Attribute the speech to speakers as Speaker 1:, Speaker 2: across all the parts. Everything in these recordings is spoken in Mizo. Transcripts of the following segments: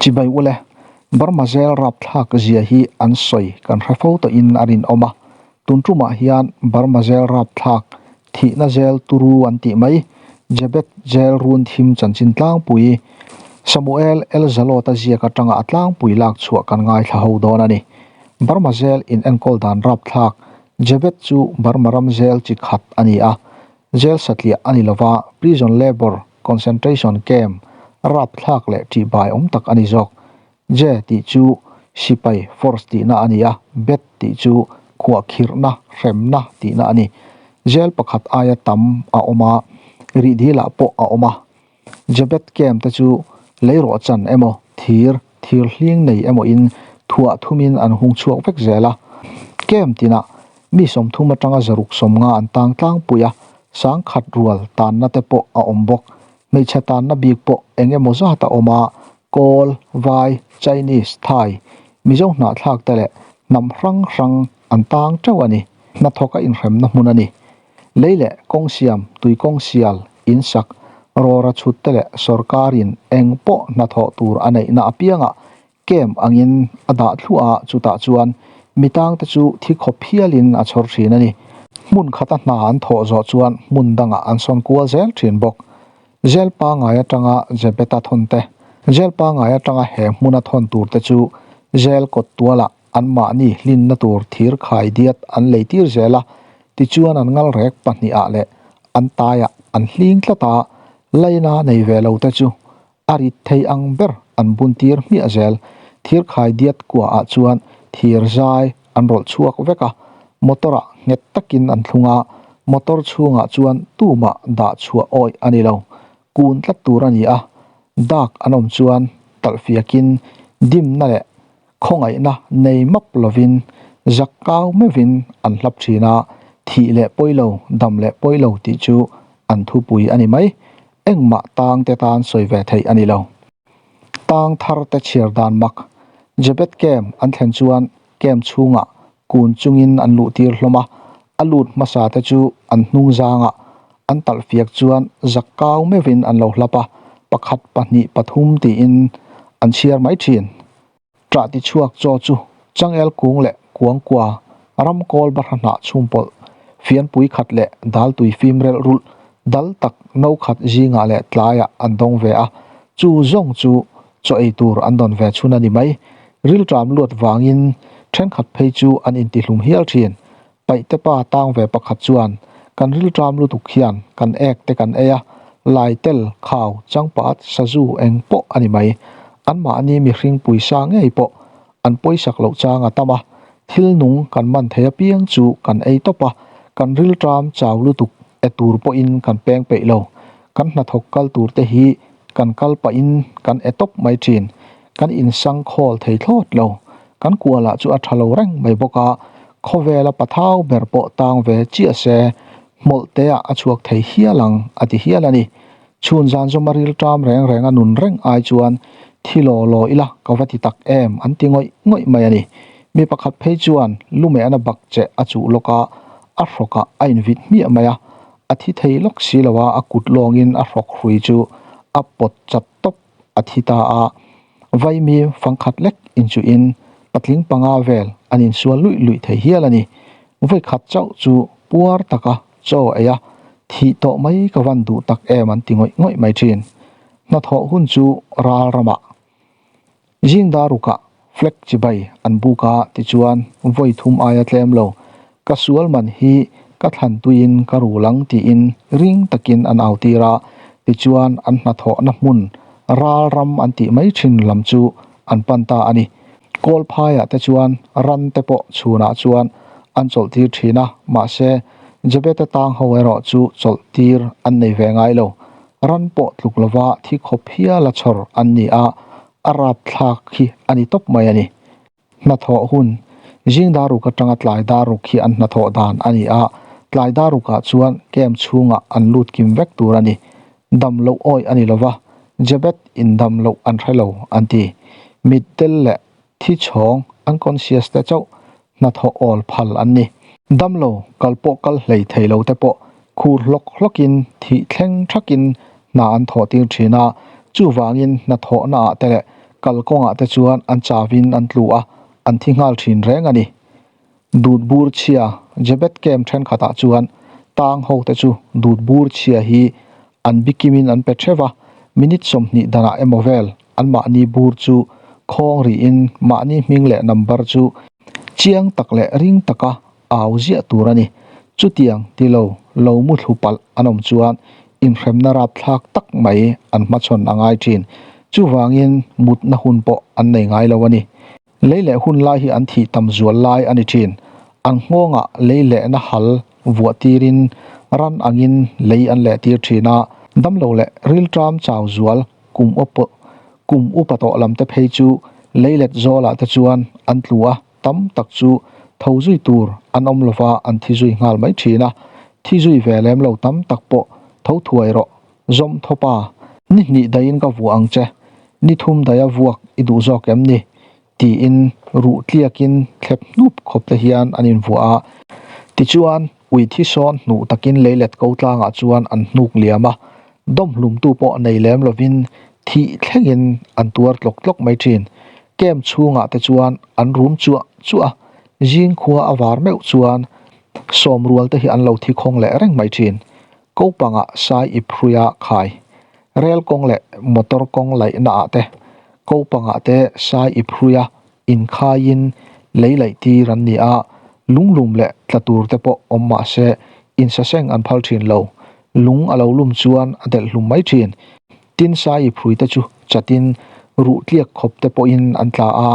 Speaker 1: Chibai ule, Burma zel rapthlak zia hi an sawi kan hre fo tawhin a rinawm a. Tun tumah hian Burma zel rapthlak thihna zel turu an tih mai, Jebet zel run thim chanchin tlangpui Samuel El Zalot-a ziak atanga a tlangpui lak chhuah kan ngaithla ho dawn a ni. Burma zel in enkawl dan rapthlak Jebet chu Burma ram zel chi khat a ni a, Jail satliah a ni lova, prison labour concentration camp rapthlak leh ṭihbai awm tak a ni zawk. Je tih chu sipai force tihna a ni a, bet tih chu khuahkhirhna, hremna tihna a ni. Jail pakhat aia tam a awm a, rihdilah pawh a awm a. Jebet camp te chu leirawhchan emaw, thir, thir hling nei emaw in thuah thumin an hung chhuak vek zel a. Camp tinah mi 30 atanga 150 an tang tlangpui a, sangkhat rual tanna te pawh a awm bawk. Hmeichhe tanna bik pawh eng emaw zat a awm a, Kawl, Vai, Chinese, Thai, Mizo hnahthlak te leh hnam hrang hrang an tang teuh a ni. Hnathawk a inhremna hmun a ni. Lei leh kawng siam, tui kawng sial, in sak, rawra chhut te leh sorkarin eng pawh hnathawh tur a neihna apiangah camp angin a dah thluah a, chutah chuan mi tangte chu thi khawp hialin a chhawr thin a ni. Hmun khata hna an thawh zawh chuan hmun dangah an sawn kual zel thin bawk. Jail pangngai atanga Jebeta thawn te, Jail pangngai atanga he hmuna thawn tur te chu jail kawt tualah Anmahni hlinna tur thir khai diat an lei tir zel a, tichuan an ngal rek pahnihah leh an taiah an hling tlat a, laina nei ve lo te chu a rit thei ang ber an bun tir hmiah zel. Thir khai diat kuaah chuan thir zai an rawlh chhuak vek a, motor ah nghet takin an thlung a, motor chhungah chuan tumah dah chhuah awih a ni lo. Kun tlat tur a ni a, dak an awm chuan talhfiakin dimna leh Khawngaihna nei map lovin zak kau meuhin an hlap thin a, thih leh pawi lo, dam leh pawi lo tih chu an thupui a ni mai. Engmah tang te tan sawi ve theih a ni lo. Tang thar te chhiar dan mak. Jebet camp an thlen chuan camp chhungah kun chungin an luh tir hlawm a, a lut hmasa te chu an hnung zangah an talh fiak chuan zak kau meuhin an lo hlap a, pakhat, pahnih, pathum tiin an chhiar mai thin. Ṭah ti chhuak chaw chu changel kung leh kuang kua, ram kawl bahra hnah chhum pawlh, fianpui khat leh dal tui fim relh rulh, dal tak no khat zingah leh tlaiah an dawng ve a, chu zawng chu chaw ei tur an dawn ve chhun a ni mai. Rilṭam luat vangin ṭhenkhat phei chu an intihlum hial ṭhin. Paihte pa tang ve pakhat chuan, Kan rilṭam lutuk hian kan ek te kan ei a, lai tel, khau, changpat, sazu eng pawh a ni mai. Anmahni mihring puisa ngei pawh an pawisak loh chang a tam a, thil nung kan man thei apiang chu kan ei tawp a, kan rilṭam chau lutuk e tur pawhin kan peng peih lo. Kan hnathawk kal tur te hi kan kal pahin kan e tawp mai ṭhin. Kan insang khawl thei thlawt lo. Kan kualah chu a tha lo reng mai bawk a, khawvela pathau ber pawh tang ve chiah se, hmawlh te ah a chhuak thei hial ang a ti hial a ni. Chhun zan zawma ril ṭam reng reng a nun reng ai chuan thi law law ila ka va ti tak em an ti ngawih ngawih mai a ni. Mi pakhat phei chuan lumehna bak che a chuh lawk a, a hrawkah a invit hmiah mai a, a thi thei lawk si lo a, a kut lawngin a hrawk hrui chu a pawt chat tawp a thi ta a. Vaimi fangkhat lek inchuhin patling panga vel an insual luih luih thei hial a ni. Vawikhat chauh chu puar taka chaw ei a, thih tawh mai ka van duh tak em an ti ngawih ngawih mai thin. Hnathawh hun chu ral ramah zing darukah flag chibai an buk a tichuan vawi thum aia tlem lo ka sual man hi ka thlan tuiin ka rul ang tiin ring takin an au tir a, tichuan an hnathawhna hmun ral ram an tih mai thin lam chu an pan ta a ni. Kawl phaiah te chuan ran te pawh chhunah chuan an chawlh tir thin a, mahse Jebeta tang ho erawh chu chawlh tir an nei ve ngai lo. Ran pawh tluk lova thi khawp hiala chhawr an ni a, a rapthlak hi a ni tawp mai a ni. Hnathawh hun, Zing daruk atanga tlai daruk hi an hnathawh dan a ni a, tlai darukah chuan camp chhungah an lut kim vek tur a ni. Dam loh awih a ni lova, Jebet in dam loh an hre lo an ti. Mitdel leh thi chhawng unconscious te chauh hnathawh awl phal an ni. Damlo kal pawh kal hlei thei lo te pawh khur hlawk hlawkin thih thleng thakin hna an thawh tir thin a, chuvangin hnathawhnaah te leh. Kalkawngah te chuan an chauin an tlu a, an thi nghal thin reng a ni. Dut bur chhia Jebet camp thenkhatah chuan tang ho te chu dut bur chhia hi an bikimin an pe theuh a, minute 20 danah emaw vel anmahni bur chu khawng rihin mahni hming leh number chu chiang tak leh ring taka au ziah tur a ni. Chutiang ti lo lo mu thlu palh an awm chuan inhremna rapthlak tak mai an hmachhawn a ngai thin. Chuvangin mutna hun pawh an nei ngai lo a ni. Lei leh hun lai hi an thih tam zual lai a ni thin. An nghawngah lei lehna hal vuah tirin ran angin lei an leh tir thin a. Damlo leh rilṭam chau zual kum upa kum upa tawh lam te phei chu lei let zawlah te chuan an tlu a, tam tak chu tho zui tur an awm lova an thi zui nghal mai thin a. Thi zui ve lem lo tam tak pawh tho thuai rawh Zawm thawpa, Ni hnih daihin ka vuah ang che, ni thum daia vuak i duh zawk em ni? tiin ruh tliakin thlep hnup khawp te hian an invuah a. Tichuan, ui thi sawn hnuh takin leilet ko tlangah chuan an hnuk liam a, dawm hlumtu pawh nei lem lovin thih thlengin an tuar tlawk tlawk mai thin. Camp chhungah te chuan an rum chuah chuah a, zing khua a var meuh chuan sawm rual te hi an lo thi khawng leh reng mai thin. Ko pangah sai ip hruia khai. Rel kawng leh motor kawng laihna ah te ko pangah te sai ip hruia inkhaiin lei laih tir an ni a, lunglum leh tla tur te pawh awm mah se insaseng an phal thin lo. Lung a lo lum chuan a delh hlum mai thin. Tin sai ip hrui te chu chatin ruh tliak khawp te pawhin an tla a,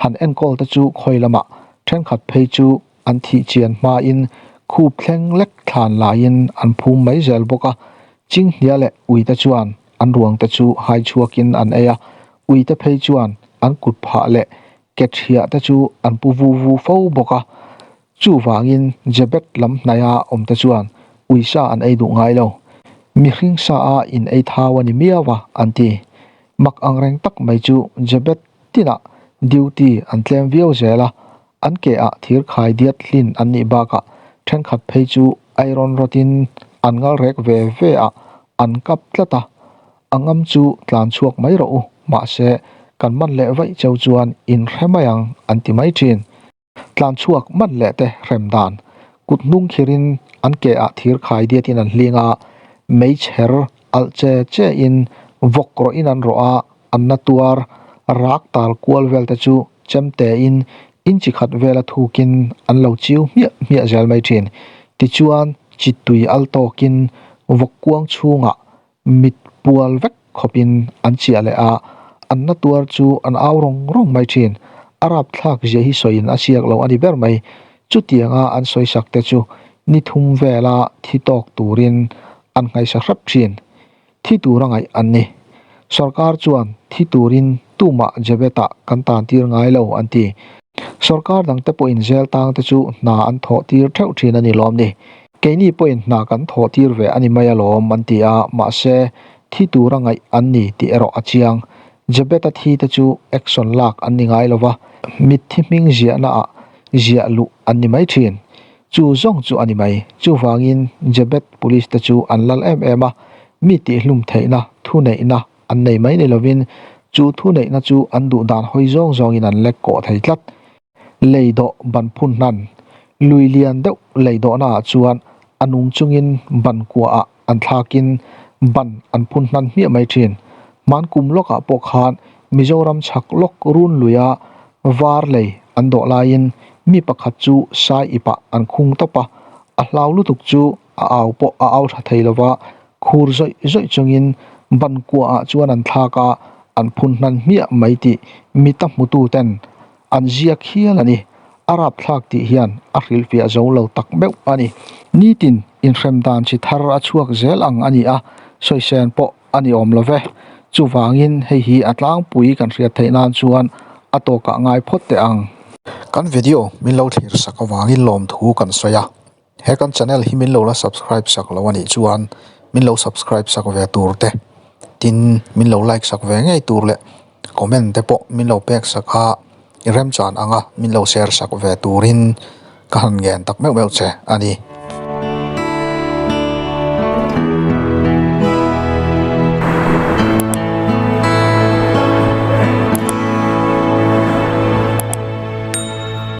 Speaker 1: han enkawl te chu khawi lamah thenkhat phei chu An thih chian hmain khup thleng lek thlan laiin an phum mai zel bawk a, Chinghnia leh uite chuan an ruangte chu hai chhuakin an ei a, uite phei chuan an kut phah leh ke thiah te chu an pu vu vu fo bawk a. Chuvangin Jebet lam hnaia awmte chuan uisa an ei duh ngai lo. Mihring sa a in ei thau a ni miau a, an ti. Mak angreng tak mai chu Jebet tinah duty an tlem viau zel a, An ke ah thir khai diat hlin an nih bakah thenkhat phei chu iron rod in an ngal rek ve ve a, an kap tlat a. A ngam chu tlan chhuak mai rawh u, mahse kan man leh vaih cheu chuan in hre mai ang an ti mai thin. Tlan chhuak man leh te hrem dan kut hnung khirin an ke ah thir khai diat in an hling a, meichher alh che che in vawk rawh in an rawh a, an na tuar rak tal kual vel te chu chemte in inchi khat vela thukin an lo chiu hmiah hmiah zel mai thin. Tichuan chi tui al tawkin vawk kuang chhungah mit pual vek khawpin an chiah leh a, an na tuar chu an au rawng rawng mai thin. A rapthlak zia hi sawiin a siak lo a ni ber mai. Chutianga an sawisak te chu ni thum vela thi tawk turin an nghaisa hrep thin. Thi tur a ngaih an ni. Sorkar chuan thi turin tumah Jebet-ah kan tan tir ngai lo an ti. Sorkar dangte pawhin zel tangte chu hna an thawh tir theuh thin a ni lawm ni. Keini pawhin hna kan thawh tir ve a ni mai alawm an ti a, mahse thi tur a ngaih an ni tih erawh a chiang. Jebet-a thi te chu action lak an ni ngai lova, mitthi hming ziahnaah ziah luh an ni mai thin. Chu zawng chu a ni mai. Chuvangin Jebet Police te chu an lal em em a, mi tihhlum theihna, thuneihna an nei mai ni lovin chu thuneihna chu an duh dan hawi zawng zawngin an lek kawh thei tlat. Lei dawh ban phun hnan, lui lian deuh lei dawhnaah chuan a nung chungin ban kuaah an thlakin ban an phun hnan hmiah mai thin. Hman kum lawkah pawh khan Mizoram chhak lawk run luia var lei an dawh laiin mi pakhat chu sai ipah an khung tawp a, a hlau lutuk chu a au pawh a au tha thei lova, khur zawih zawih chungin ban kuaah chuan an thlak a, an phun hnan hmiah mai tih mita hmutu ten an ziak hial a ni. A rapthlak tih hian a hrilhfiah zo lo tak meuh a ni. Nitin inhrem dan chi thar a chhuak zel ang a ni a, sawisên pawh a ni awm lo ve. Chuvangin hei hi a tlangpui kan hriat theih nan chuan a tawkah ngai phawt teh ang. Kan video min lo thlir sak avangin lawmthu kan sawi a, he kan channel hi min lo la subscribe sak lo a nih chuan min lo subscribe sak ve tur te, tin min lo like sak ve ngei tur leh comment te pawh min lo pek sak a, i remchan anga min lo share sak ve turin ka han ngen tak meuh meuh che a ni.